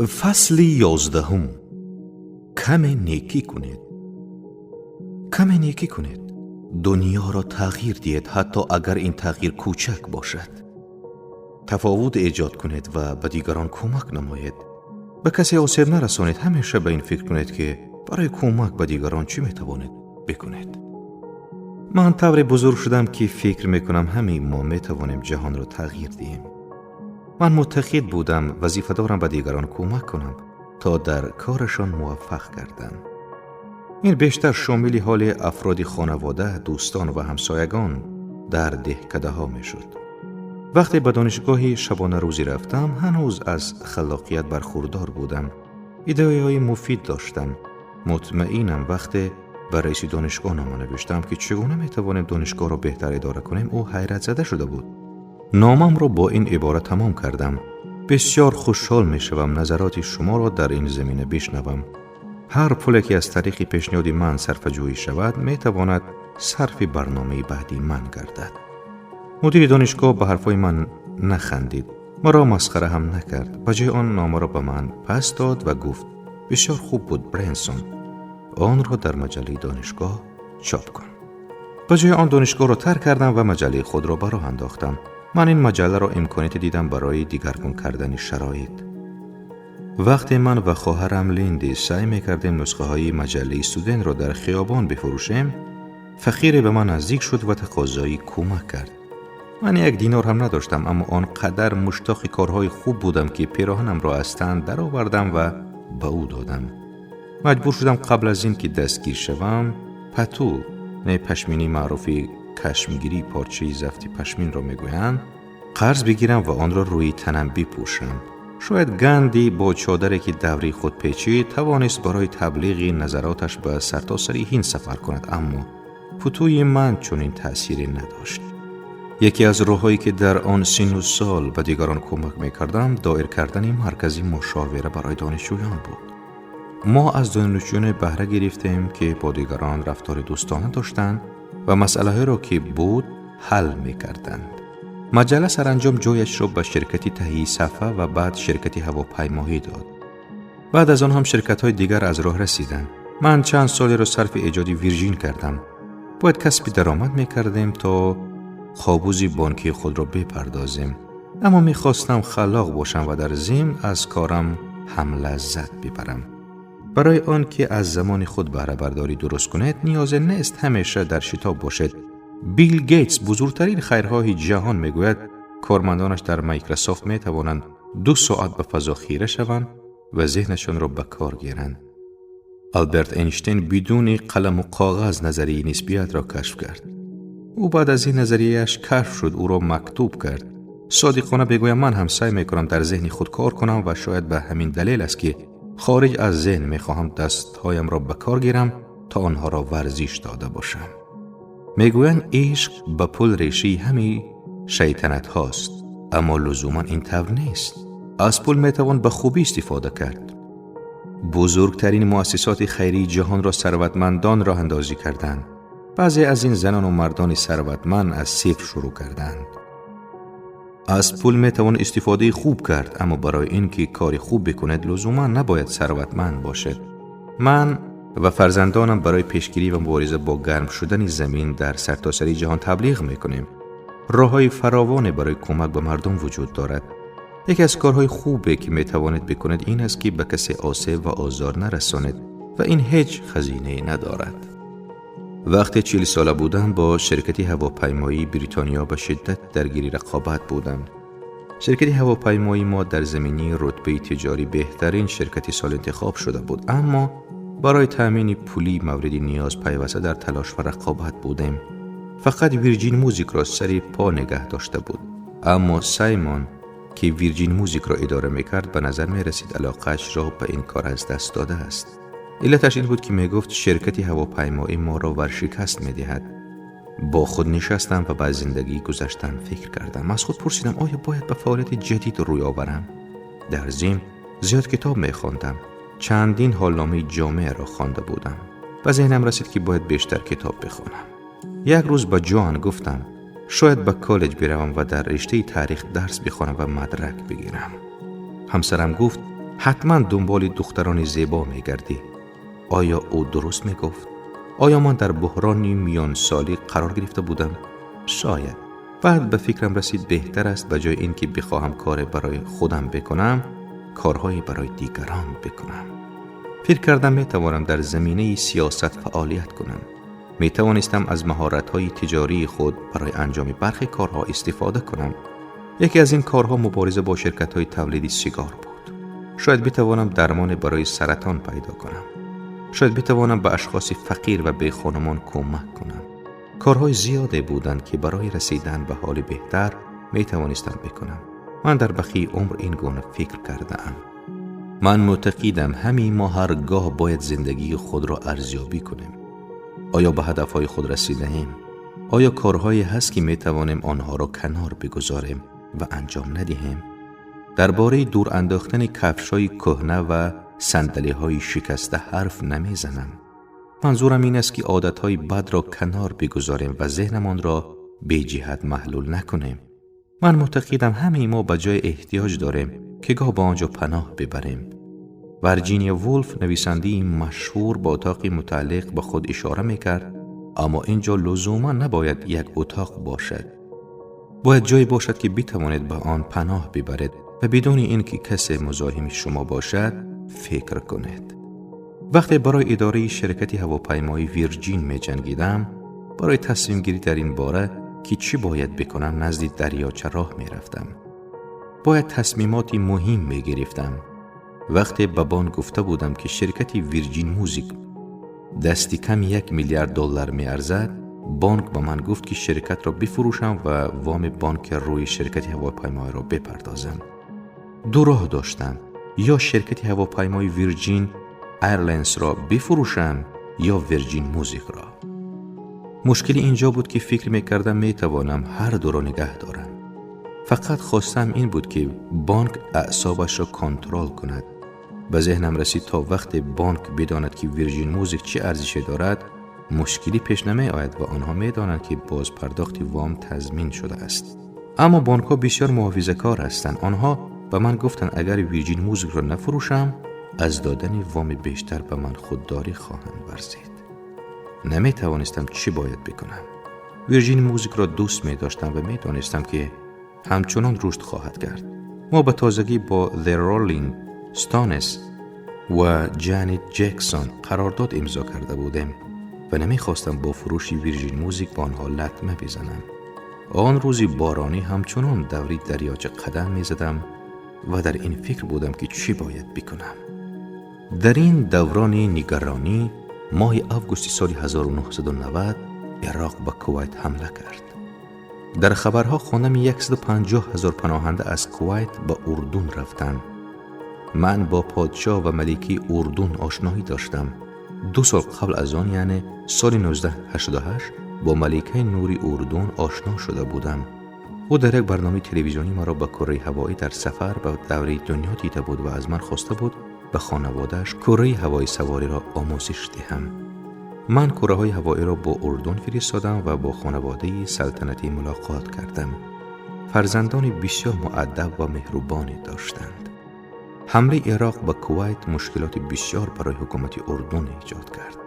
Фасли 11. Каме некӣ кунед. Каме некӣ кунед. Дунёро тағйир диҳед, ҳатто агар ин тағйир кӯчак бошад. Тафовут эҷод кунед ва ба дигарон кӯмак намоед. Ба касе осеб нарасонед, ҳамеша ба ин фикр кунед, ки барои кӯмак ба дигарон чӣ метавонед бикунед. Ман тавре бузург шудам, ки фикр мекунам ҳамаи мо метавонем ҷаҳонро тағйир диҳем. Ман муътақид будам вазифа дорам ба дигарон кӯмак кунам, то дар корашон муваффақ гарданд. Ин бештар шомили ҳоли афроди хонавода, дӯстон ва ҳамсоягон дар деҳкадаҳо мешуд. Вақте ба донишгоҳи шабонарӯзӣ рафтам, ҳанӯз аз халлоқият бархурдор будам. Идеяҳои муфид доштам. Мутмаинам, вақте ба раиси донишгоҳ нома навиштам, ки чӣ гуна метавонем донишгоҳро беҳтар идора кунем, ӯ ҳайратзада шуда буд. Номамро бо ин ибора тамом кардам: бисёр хушҳол мешавам назароти шуморо дар ин замина бишнавам. Ҳар пуле, ки аз тариқи пешниҳоди ман сарфаҷӯӣ шавад, метавонад сарфи барномаи баъдии ман гардад. Мудири донишгоҳ ба ҳарфҳои ман нахандид, маро масхара ҳам накард. Ба ҷои он номаро ба ман пас дод ва гуфт: бисёр хуб буд, Бренсон, онро дар маҷаллаи донишгоҳ чоп кун. Ба ҷои он донишгоҳро тарк кардам ва маҷаллаи худро ба роҳ андохтам. Ман ин маҷалларо имконияте дидам барои дигаргун кардани шароит. Вақте ман ва хоҳарам Линди саъй мекардем нусхаҳои маҷаллаи студентро дар хиёбон бифурӯшем, фақире ба ман наздик шуд ва тақозои кӯмак кард. Ман як динор ҳам надоштам, аммо он қадар муштоқи корҳои хуб будам, ки пироҳанамро аз тан даровардам ва ба ӯ додам. Маҷбур шудам қабл аз ин ки дастгир шавам, пату, не пашмини маъруфи кашмгирии порчаи зафти пашминро мегӯянд, қарз бигирам ва онро рӯи танам бипӯшам. Шояд Ганди бо чодаре, ки даври худ печид, тавонист барои таблиғи назароташ ба сартосари Ҳинд сафар кунад, аммо путуи ман чунин таъсире надошт. Яке аз роҳҳое, ки дар он синну сол ба дигарон кӯмак мекардам, доир кардани маркази мушовира барои донишҷӯён буд. Мо аз донишҷӯёне баҳра гирифтем, ки бо дигарон рафтори дӯстона доштанд ва масъалаҳоеро, ки буд, ҳал мекарданд. Маҷалла саранҷом ҷояшро ба ширкати таҳияи сафа ва баъд ширкати ҳавопаймоӣ дод. Баъд аз он ҳам ширкатҳои дигар аз роҳ расиданд. Ман чанд солеро сарфи эҷоди Вирҷин кардам. Бояд касби даромад мекардем, то қобузи бонкии худро бипардозем. Аммо мехостам халлоқ бошам ва дар зимн аз корам ҳам лаззат бибарам. Барои он ки аз замони худ баҳрабардорӣ дуруст кунед, ниёзе нест ҳамеша дар шитоб бошед. Билл Гейтс, бузургтарин хайрхоҳи ҷаҳон, мегӯяд, кормандонаш дар Майкрософт метавонанд 2 соат ба фазо хира шаванд ва зеҳнашонро ба кор гиранд. Алберт Эйнштейн бидуни қаламу коғаз назарияи нисбиятро кашф кард. Ӯ баъд аз ин назарияаш кашф шуд, ӯро мактуб кард. Содиқона бигӯям, ман ҳам саъй мекунам дар зеҳни худ кор кунам ва шояд ба ҳамин далел аст, ки хориҷ аз зеҳн мехоҳам дастҳоямро ба кор гирам, то онҳоро варзиш дода бошам. Мегӯянд, ишқ ба пул решаи ҳамаи шайтанатҳост, аммо лузуман ин тавр нест. Аз пул метавон ба хубӣ истифода кард. Бузургтарин муассисоти хайрии ҷаҳонро сарватмандон роҳандозӣ карданд. Баъзе аз ин занону мардони сарватманд аз сифр шурӯъ карданд. Аз пул метавон истифодаи хуб кард, аммо барои ин ки кори хуб бикунед, лузуман набояд сарватманд бошед. Ман ва фарзандонам барои пешгирӣ ва мубориза бо гарм шудани замин дар сартосари ҷаҳон таблиғ мекунем. Роҳҳои фаровоне барои кӯмак ба мардум вуҷуд дорад. Яке аз корҳои хубе, ки метавонед бикунед, ин аст, ки ба касе осеб ва озор нарасонед ва ин ҳеҷ хазинае надорад. Вақте 40 сола будам, бо ширкати ҳавопаймоии Бритониё ба шиддат даргири рақобат будам. Ширкати ҳавопаймоии мо дар заминаи рутбаи тиҷорӣ беҳтарин ширкати сол интихоб шуда буд, аммо барои таъмини пулии мавриди ниёз пайваста дар талош ва рақобат будем. Фақат Вирҷин Музикро сари по нигаҳ дошта буд. Аммо Саймон, ки Вирҷин Музикро идора мекард, ба назар мерасид алоқаашро ба ин кор аз даст додааст. Иллаташ ин буд, ки мегуфт ширкати ҳавопаймоӣ моро варшикаст медиҳад. Бо худ нишастам ва ба зиндагии гузаштан фикр кардам. Аз худ пурсидам, оё бояд ба фаъолияти ҷадид рӯй оварам? Дар зимн зиёд китоб мехондам. Чандин ҳолномаи ҷомеаро хонда будам. Ба зеҳнам расид, ки бояд бештар китоб бихонам. Як рӯз ба Ҷоан гуфтам, шояд ба коллеҷ биравам ва дар риштаи таърих дарс бихонам ва мадрак бигирам. Ҳамсарам гуфт, ҳатман дунболи духтарони зебо мегардӣ. Оё ӯ дуруст мегуфт? Оё ман дар буҳрони миёнсолӣ қарор гирифта будам? Шояд. Баъд ба фикрам расид беҳтар аст ба ҷои ин ки бихоҳам коре барои худам бикунам, корҳое барои дигарон бикунам. Фикр кардам метавонам дар заминаи сиёсат фаъолият кунам. Метавонистам аз маҳоратҳои тиҷории худ барои анҷоми бархе корҳо истифода кунам. Яке аз ин корҳо мубориза бо ширкатҳои тавлиди сигор буд. Шояд битавонам дармоне барои саратон пайдо кунам. Шояд битавонам ба ашхоси фақир ва бехонумон кӯмак кунам. Корҳои зиёде буданд ки барои расидан ба ҳоли беҳтар метавонистам бикунам. Ман дар бақияи умр ин гуна фикр кардаам. Ман муътақидам ҳамин мо ҳаргоҳ бояд зиндагии худро арзёбӣ кунем. Оё ба ҳадафҳои худ расидаем? Оё корҳое ҳаст ки метавонем онҳоро канор бигузорем ва анҷом надиҳем? Дар бораи дур андохтани кафшҳои кӯҳна ва сандалиҳои шикаста ҳарф намезанам. Манзурам ин аст ки одатҳои бадро канор бигузорем ва зеҳнамонро беҷиҳат маҳлул накунем. Ман муътақидам ҳамаи мо ба ҷое эҳтиёҷ дорем ки гоҳ ба он ҷо паноҳ бибарем. Вирҷиния Вулф, нависандаи машҳур, ба отоқи мутааллиқ ба худ ишора мекард, аммо ин ҷо лузуман набояд як отоқ бошад. Бояд ҷое бошад ки битавонед ба он паноҳ бибаред ва бидуни ин ки касе музоҳими шумо бошад фикр кунед. Вақте барои идораи ширкати ҳавопаймоии Вирҷин меҷангидам, барои тасмимгирӣ дар ин бора ки чӣ бояд бикунам назди дарёча роҳ мерафтам. Бояд тасмимоти муҳим мегирифтам. Вақте ба бонк гуфта будам ки ширкати Вирҷин Мюзик дасти кам $1 миллиард меарзад, бонк ба ман гуфт ки ширкатро бифурӯшам ва воми бонки рӯи ширкати ҳавопаймоиро бипардозам. Ду роҳ доштам: ё ширкати ҳавопаймои Вирҷин Эйрлайнсро бифурӯшам ё Вирҷин Мюзикро. Мушкили инҷо буд ки фикр мекардам метавонам ҳар дуро нигаҳ дорам. Фақат хостам ин буд ки бонк аъсобашро контрол кунад. Ба зеҳнам расид то вақте бонк бидонад ки Вирҷин Мюзик чӣ арзише дорад, мушкилӣ пеш намеояд ва онҳо медонанд ки бозпардохти вом тазмин шудааст. Аммо бонкҳо бисёр муҳофизакор ҳастанд. Онҳо ба ман гуфтанд агар Вирҷин Мюзикро нафурӯшам, аз додани воми бештар ба ман худдорӣ хоҳанд варзид. Наметавонистам чӣ бояд бикунам. Вирҷин Мюзикро дӯст медоштам ва медонистам ки ҳамчунон рушд хоҳад кард. Мо ба тозагӣ бо The Rolling Stones ва Ҷанет Ҷексон қарордод имзо карда будем ва намехостам бо фурӯши Вирҷин Мюзик ба онҳо латма бизанам. Он рӯзи боронӣ ҳамчунон даври дарёча қадам мезадам ва дар ин фикр будам ки чӣ бояд бикунам. Дар ин даврони нигаронӣ моҳи августи соли 1990 Ироқ ба Кувайт ҳамла кард. Дар хабарҳо хондам 150,000 паноҳанда аз Кувайт ба Урдун рафтанд. Ман бо подшоҳ ва маликаи Урдун ошноӣ доштам. 2 сол қабл аз он, яъне соли 1988, бо маликаи Нури Урдун ошно шуда будам. Ӯ дар як барномаи телевизионӣ маро ба кураи ҳавоӣ дар сафар ба давраи дунё дида буд ва аз ман хоста буд ба хонаводааш кураи ҳавои савориро омӯзиш диҳам. Ман кураҳои ҳавоиро бо Урдун фиристодам ва бо хонаводаи салтанатӣ мулоқот кардам. Фарзандони бисёр муаддаб ва меҳрубоне доштанд. Ҳамлаи Ироқ ба Кувайт мушкилоти бисёр барои ҳукумати Урдун эҷод кард.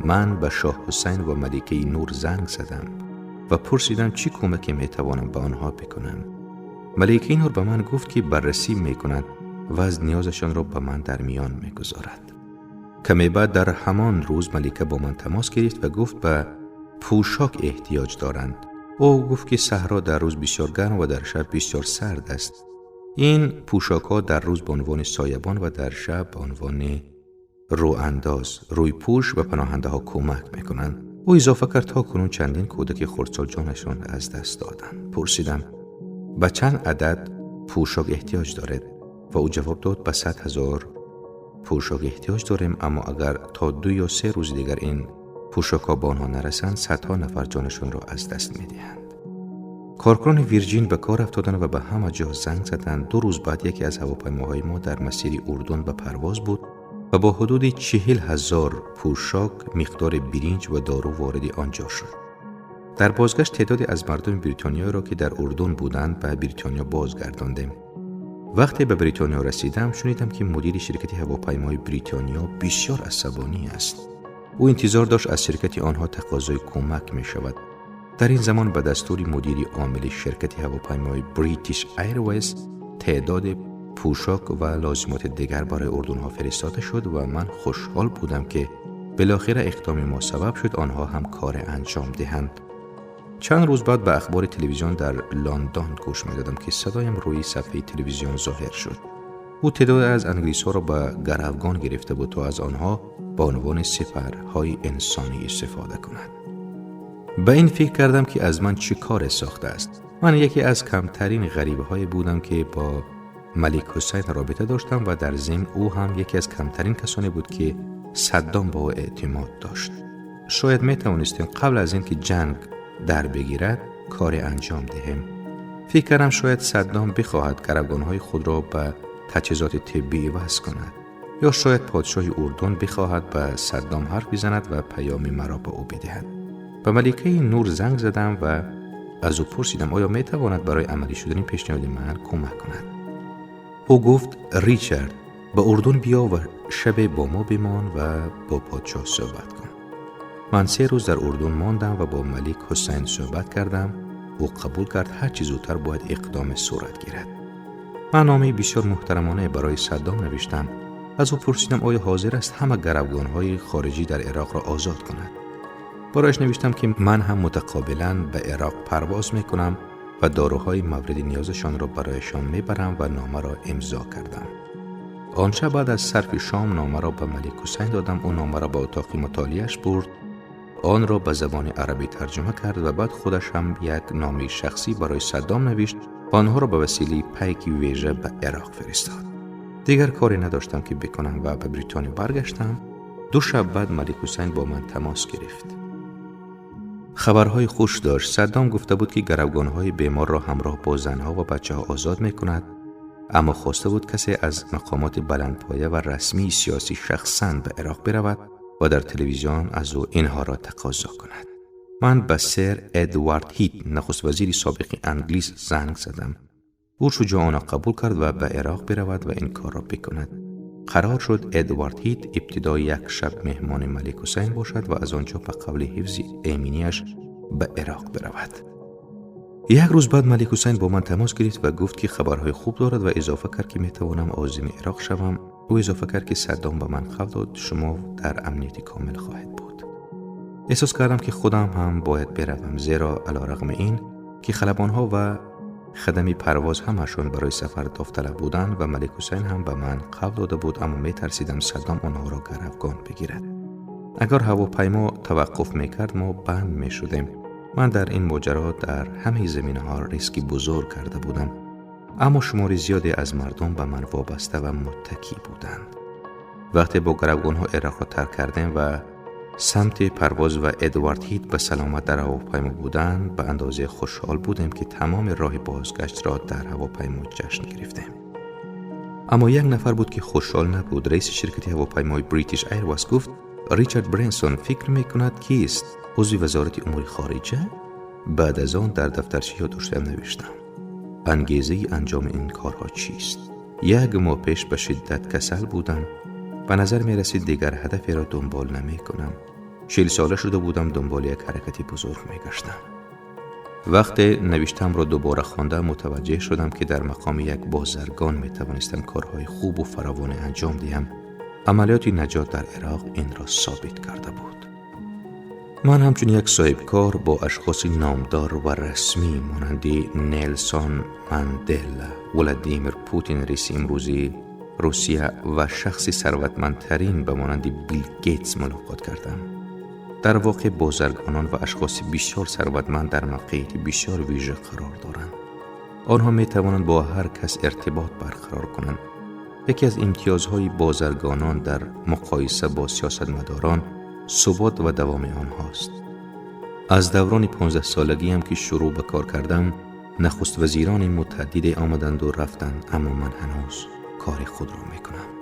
Ман ба шоҳ Ҳусайн ва маликаи Нур занг задам ва пурсидам чӣ кӯмаке метавонам ба онҳо бикунам. Маликаи Нур ба ман гуфт ки баррасӣ мекунад ва аз ниёзашонро ба ман дар миён мегузорад. Каме баъд дар ҳамон рӯз малика бо ман тамос гирифт ва гуфт ба пӯшок эҳтиёҷ доранд. Ӯ гуфт ки саҳро дар рӯз бисёр гарм ва дар шаб бисёр сард аст. Ин пӯшокҳо дар рӯз ба унвони соябон ва дар шаб ба унвони рӯандоз, рӯйпӯш ба паноҳандаҳо кӯмак мекунанд. Ӯ изофа кард то кунун чандин кӯдаки хурдсол ҷонашон аз даст доданд. Пурсидам ба чанд адад пӯшок эҳтиёҷ доред? Ва ӯ ҷавоб дод ба 100,000 пӯшок эҳтиёҷ дорем, аммо агар то 2 ё 3 рӯзи дигар ин пӯшокҳо ба онҳо нарасанд, садҳо нафар ҷонашонро аз даст медиҳанд. Коркунони Вирҷин ба кор афтоданд ва ба ҳама ҷо занг заданд. 2 рӯз баъд яке аз ҳавопаймоҳои мо дар масири Урдун ба парвоз буд ва бо ҳудуди 40,000 пӯшок, миқдори биринҷ ва дору вориди он ҷо шуд. Дар бозгашт теъдоде аз мардуми Бритониёро ки дар Урдун буданд ба Бритониё бозгардондем. وقتی به بریتانیا رسیدم شنیدم که مدیر شرکت هواپیمای بریتانیا بسیار عصبانی است. او انتظار داشت از شرکت آنها تقاضای کمک می شود. در این زمان به دستور مدیر عامل شرکت هواپیمای بریتیش ایرویز تعداد پوشاک و لازمات دیگر برای اردنها فرستاده شد و من خوشحال بودم که بالاخره اقدام ما سبب شد آنها هم کار انجام دهند. چند روز بعد به اخبار تلویزیون در لندن گوش می‌دادم که صدایم روی صفحه تلویزیون ظاهر شد. او تعداد از انگلیس‌ها را به گروگان گرفته بود تا از آنها به عنوان سپرهای انسانی استفاده کند. به این فکر کردم که از من چه کار ساخته است. من یکی از کمترین غریبه‌های بودم که با ملک حسین رابطه داشتم و در ضمن او هم یکی از کمترین کسانی بود که صدام با او اعتماد داشت. شاید می توانستیم قبل از اینکه جنگ در بگیرد کار انجام دهیم. فکر کردم شاید صدام بخواهد گروگان‌های خود را به تجهیزات طبی عوض کند یا شاید پادشاه اردن بخواهد به صدام حرف بزند و پیام مرا به او بدهد. به ملکه نور زنگ زدم و از او پرسیدم آیا می تواند برای عملی شدن پیشنهاد من کمک کند. او گفت ریچارد به اردن بیا و شب با ما بمان و با پادشاه صحبت کن. من 3 روز در اردن ماندم و با ملک حسین صحبت کردم. او قبول کرد هر چیز زودتر باید اقدام صورت گیرد. من نامه بسیار محترمانه برای صدام نوشتم. از او پرسیدم آیا حاضر است همه گروگان‌های خارجی در عراق را آزاد کند. برایش نوشتم که من هم متقابلاً به عراق پرواز می‌کنم و داروهای مورد نیازشان را برایشان می‌برم و نامه را امضا کردم. آن شب بعد از صرف شام نامه را به ملک حسین دادم. او نامه را به اتاق مطالعه‌اش برد، آن را به زبان عربی ترجمه کرد و بعد خودش هم یک نامه شخصی برای صدام نوشت و آنها را به وسیله پیک ویژه به عراق فرستاد. دیگر کاری نداشتم که بکنم و به بریتانیا برگشتم. 2 شب بعد ملک حسین با من تماس گرفت. خبرهای خوش داشت. صدام گفته بود که گروگان‌های بیمار را همراه با زنها و بچه‌ها آزاد می‌کند، اما خواسته بود کسی از مقامات بلندپایه و رسمی سیاسی شخصاً به عراق برود و در تلویزیون از او اینها را تقاضا کند. من به سر ادوارد هیت، نخست وزیر سابق انگلیس، زنگ زدم. او شجاعانه قبول کرد و به عراق برود و این کار را بکند. قرار شد ادوارد هیت ابتدا یک شب مهمان ملک حسین باشد و از آنجا به قول حفظ ایمنیش به عراق برود. یک روز بعد ملک حسین با من تماس گرفت و گفت که خبرهای خوب دارد و اضافه کرد که میتوانم عازم عراق شوم. او اضافه کرد که صدام به من قول داد شما در امنیت کامل خواهید بود. احساس کردم که خودم هم باید بروم، زیرا علیرغم این که خلبانها و خدمی پرواز همشون برای سفر داوطلب بودند و ملک حسین هم به من قول داده بود، اما می ترسیدم صدام آنها را گروگان بگیرد. اگر هواپیما توقف می کرد ما بند می شدیم. من در این ماجرا در همه زمینه ها ریسک بزرگ کرده بودم، اما شمار زیادی از مردم به من وابسته و متکی بودند. وقتی با گروگان ها عراق را ترک کردیم و سمت پرواز و ادوارد هیت به سلامت در هواپیما بودند، به اندازه خوشحال بودیم که تمام راه بازگشت را در هواپیما جشن گرفتیم. اما یک نفر بود که خوشحال نبود. رئیس شرکت هواپیمای بریتیش ایرواز گفت ریچارد برنسون فکر میکند کیست؟ عضو وزارت امور خارجه؟ بعد از آن در دفترچه یادداشتم نوشتم انگیزه انجام این کارها چیست؟ 1 ماه پیش به شدت کسل بودم. به نظر می رسید دیگر هدفی را دنبال نمی کنم. 40 ساله شده بودم، دنبال یک حرکتی بزرگ می گشتم. وقتی نوشتم را دوباره خواندم متوجه شدم که در مقام یک بازرگان می توانستم کارهای خوب و فراوان انجام دهم. عملیات نجات در عراق این را ثابت کرده بود. من همچون یک صاحبکار با اشخاص نامدار و رسمی مانند نیلسون ماندلا، ولادیمیر پوتین رئیس امروزی روسیه و شخص ثروتمندترین به مانند بیل گیتس ملاقات کردم. در واقع بازرگانان و اشخاص بسیار ثروتمند در موقعیت بسیار ویژه قرار دارند. آنها می توانند با هر کس ارتباط برقرار کنند. یکی از امتیازهای بازرگانان در مقایسه با سیاستمداران ثبات و دوام آنهاست. از دوران 15 سالگی هم که شروع به کار کردم، نخست وزیران متعدد آمدند و رفتند، اما من هنوز کار خود را میکنم.